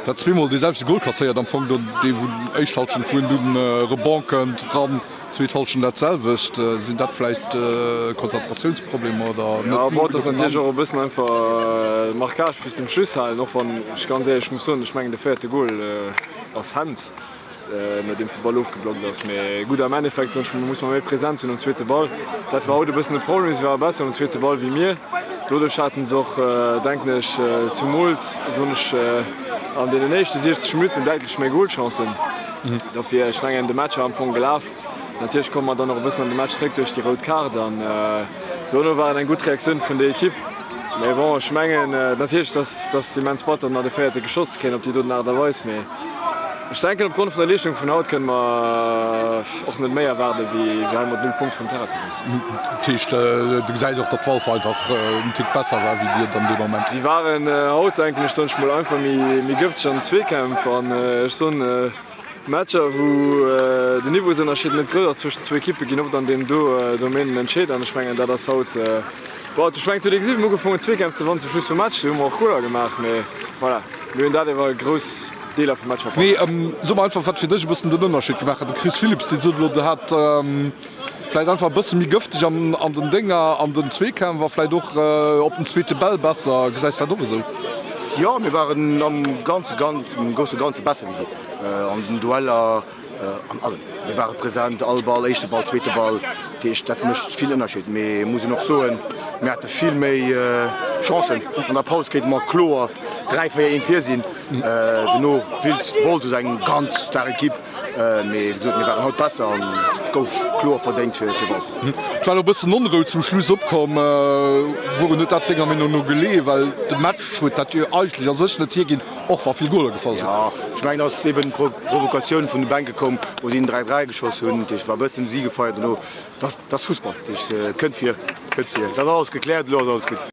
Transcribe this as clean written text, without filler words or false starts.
Dat zweemol dee selwechte Gol kasséiert am Fong, do dee wou éischt Halschent wou en dunn Rebond kënnt ran, zweet Halschent dat selwecht. Sinn dat vläicht Konzentratiounsproblemer oder net Jo, bon, et ass natierlech och e bëssen einfach Marquage bis zum Schluss halen, och wann ech ganz éierlech muss soen, ech mengen de véierte Gol ass Hands. nodeems de Ball ofgeblockt ass. Mee gutt, am Endeffekt soen ech mol, muss mer méi present sinn um zweete Ball. Dat war haut e bëssen de Problem, si ware besser um zweete Ball wéi mir. Doduerch haten se och, denken ech, zumools soen ech, an deenen éischte 60 Minutten däitlech méi Golchancen. Dofir, ech mengen, de Match war am Fong gelaf. Natierlech komme mer dann och e bëssen an de Match zréck duerch déi rout Kaart an dono war et eng gutt Reaktioun vun der Ekipp. Mee bon, ech mengen natierlech, dass dass immens batter nach de véierte geschoss ze kréien op déi doten Aart a Weis. Mee ech denken, opgrond vun der Leeschtung vun haut kënne mer och net méi erwaarde wéi hei mat null Punkt vum Terrain ze goen. Dat heescht, du gesäis och, datt Walfer einfach en Tick besser war wéi dir dann dee Moment? Si waren haut, denken ech, soen ech mol, einfach méi gëfteg an den Zweekämpf an ech soen, Matcher wou den Niveausënnerscheed net grouss ass zwëschen zwou Ekippe ginn oft an deenen do Domänen entscheet an ech mengen dat ass haut, bon ech mengen et huet ee gesinn, mir hunn ugefaangen Zweekämpf ze wannen zum Schluss vum Match, do hu mer och Goler gemaach, mee voilà mir hunn dat iwwer grouss Deeler vum Match verpasst. Mee so mer einfach wat fir dech e bëssen den Ënnerscheed gemaach huet. De Chris Philipps dee sot elo, der hat vläit einfach e bësse méi gëfteg an an den Dénger, an den Zweekämpf a vläit och op den zweete Bäll besser. Gesäis de dat och esou? Jo, mir waren am ganze am grousse Ganze besser wéi si. An den Dueller, an allem. Mir ware present, all Ball, éischte Ball, zweete Ball. Dat heescht, dat mécht vill Ënnerscheed. Mee muss een och soen, mir hate vill méi Chancen. An der Paus kéinte mer kloer 3, 4, 1 vir sinn. Dono wollt se eng ganz staark Ekipp. Mee wéi gesot, mir waren haut besser an et gouf kloer verdéngt fir Walfer. Et war elo e bëssen Onrou zum Schluss opkomm. Wourun huet dat denger Meenung no geleeën? Well de Match huet dat jo eigentlech a sech net hierginn, och wa vill Goler gefall sinn. Jo, ech mengen, et ass eben d'Provokatioun vun de Bänke komm, wou si den 3, 3 geschoss hunn. Dat heescht, et war e bëssen u si gefeiert dono. Dat ass Fussball, dat heescht, kënnt vir, kënnt vir. Dat ass alles gekläert, elo ass alles gutt.